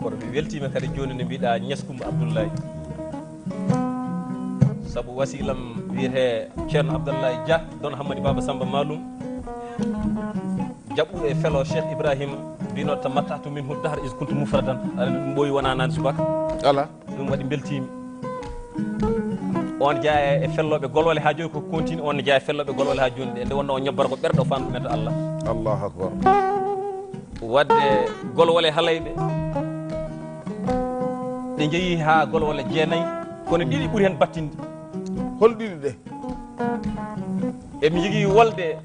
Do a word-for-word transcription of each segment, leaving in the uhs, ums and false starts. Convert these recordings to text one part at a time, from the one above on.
Kono mi weltiima kadi jooni nde mbiɗa Ñas Kumba Abdullahi. Sabu wasiilam wiyetee Ceerno Abdullahi Dia, Don Hammadi Baba Samba Malum. Jaɓɓuɗo e felo Cheikh Ibrahima, mbino tamattahtu minhu dahra is kuntu mufradan. Aɗa anndi ɗum ɓooyi wonaa naane subaka. Ala. Ɗum waɗi mbeltiimi. On jeyaa e fellooɓe golwale haa jooni ko continue, on ne jeyaa e fellooɓe golwale haa jooni. Nde wonnoo o ñobbata ko ɓerɗe o faandu men to Allah. Allahu akbar. Wadde golwale halayɓe ɗe njeyi haa golwale jeenayi, kono ɗiɗi ɓuri heen battinde. Hol ɗiɗi ɗe? Eɓe njogii wolde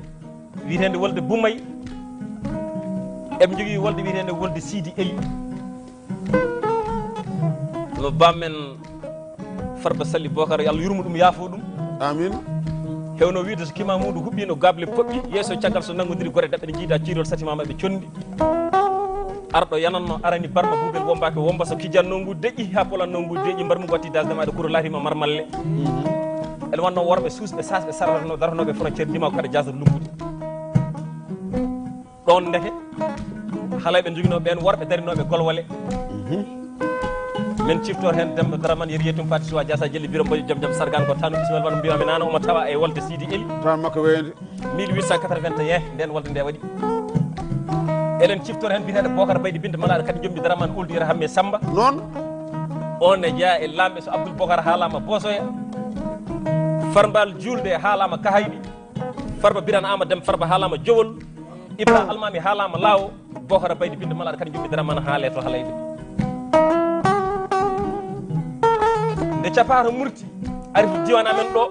wiyeteende wolde Bumay, eɓe njogii wolde wiyeteende wolde Sidi Eli. No bammen Farba Sali Bokar, yo Allah yurmo ɗum, yaafo ɗum. Amin. Hewno wiide so kima muɗum huɓɓi no gable poɓɓi, yeeso caggal so nangodiri gore daɓɓe ne jiida ciirol satima maɓɓe condi. Arɗo yananno arani barma bubel wombake womba so kijanno ngu deƴƴi ha polanno ngu deƴƴi mbar mu watti dasde maɗa kuro larima marmalle. Mhm. Ene wanno worɓe suusɓe sasɓe sarrano daranoɓe frontière ndima ko kada jasor lumbude. Ɗon ndeke halayɓe joginoo ɓeen worɓe darinooɓe golwale. Mhm. Min ciftor heen Demba Dramane, Yeriyetum Fati Suwa Diasa, Jelli Biro Mboyo, Jom Jom Sargan ko Tanu Ismail Wano mbiyami nana omo tawa e wolde Sidi Eli. Tan makko weyande. Mille huit cent quatre-vingt-un, ndeen wolde nde waɗi. Eɗen ciftor heen biyeteeɗo Bokar Baydi Binte Malaaɗo kadi jommi Dramane Uldi Yero Hamme Samba. Noon. On ne jeyaa e laamɓe so Abdoul Bokar haalama Bosoya. Farmbal Julde haalama Kahayɗi. Farba Birane Amadou Deme Farba haalama Jowol. Ibra Almami haalama Laawo. Bokara Baydi Binte Malaaɗo kadi jommi Dramane haale to halayɓe. Nde capato murti ari to diwan amen ɗo.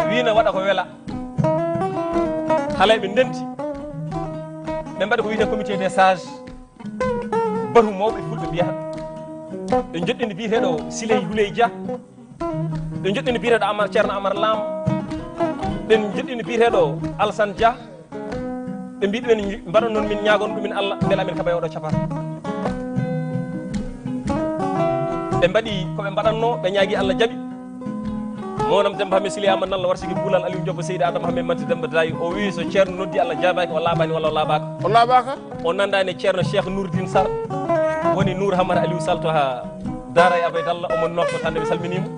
Wina waɗa ko wela. Halayɓe ndenti. Ɓe mbaɗa ko wiyete comité des sages. Batu mawɓe fulɓe mbiyata. Ɓe joɗɗini biyeteɗo Siley Huley Dia. Ɓe joɗɗini biyeteɗo Amar, Ceerno Amar Lam. Ɓe joɗɗini biyeteɗo Alsan Dia. Ɓe mbiɗi ɓen mbaɗa noon min ñaagon ɗumen Allah mbela amin kaba oɗo capar. Ɓe mbaɗi ko ɓe mbaɗanno, ɓe ñaagi Allah jaɓi. Monam Demba Hame Siliyama Nalla warsiki Gulal Aliou Diop Seydi Adama Hame Manti Demba Dayi. O wi so Ceerno noddi Allah jaabaki, o laaɓani walla o laaɓaka? O laaɓaka. O nandani Ceerno Cheikh Nourdine Sar. Woni Nour Hamar Aliou Sall to ha Daara e Abaydalla, omo nokko tan, mi salminimo.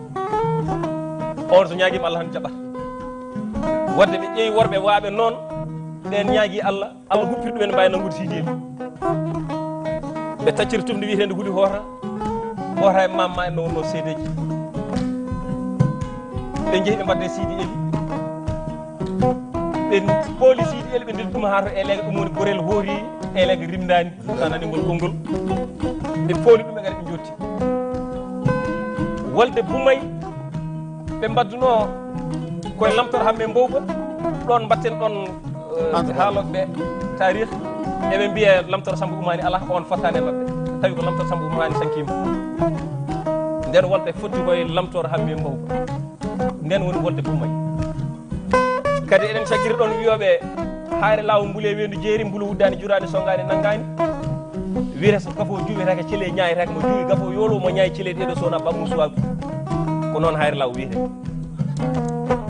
On so ñaagima Allah tan jaɓat. Wadde ɓe ƴeewi worɓe waaɓe noon, ɓen ñaagi Allah, Allah huppiri ɗumen mbawi nanngude Sidi Eli. Ɓe tacciri tumde wiyeteende Huli Hoota, Hoota e Mamma en no wonno seedeji. Ɓe jeehi ɓe mbadde Sidi Eli. Ɓe pooli Sidi Eli, ɓe ndilli ɗum haa to Elege, ɗum woni Gorel Hoori, Elege Rimdani. Sa nani ngol konngol, ɓe pooli ɗum e ngaɗa ɓe jotti. Wolde Bumay, ɓe mbaddunoo koye Lamtor Hamme Mbowba, ɗon mbatten ɗon, eh, haalooɓe ɓe taarih, eɓe mbiya Lamtor Samba Umani alaa, on fottani e maɓɓe. Tawi ko Lamtor Samba Umani sankima. Nden wolde fotti koye Lamtor Hamme Mbowba. Nden woni wolde Bumay. Kadi eɗen cakkiri ɗon wiyoɓe, hayre law mbule weendu jeeri, mbulu wuddani jurani songani nangani. Wiyete so gafo juwetake cele ñaayetake, mo juwi gafo yolo mo ñaayi cele ɗeɗo sona bammu suwagu. Ko noon hayre law wiyete.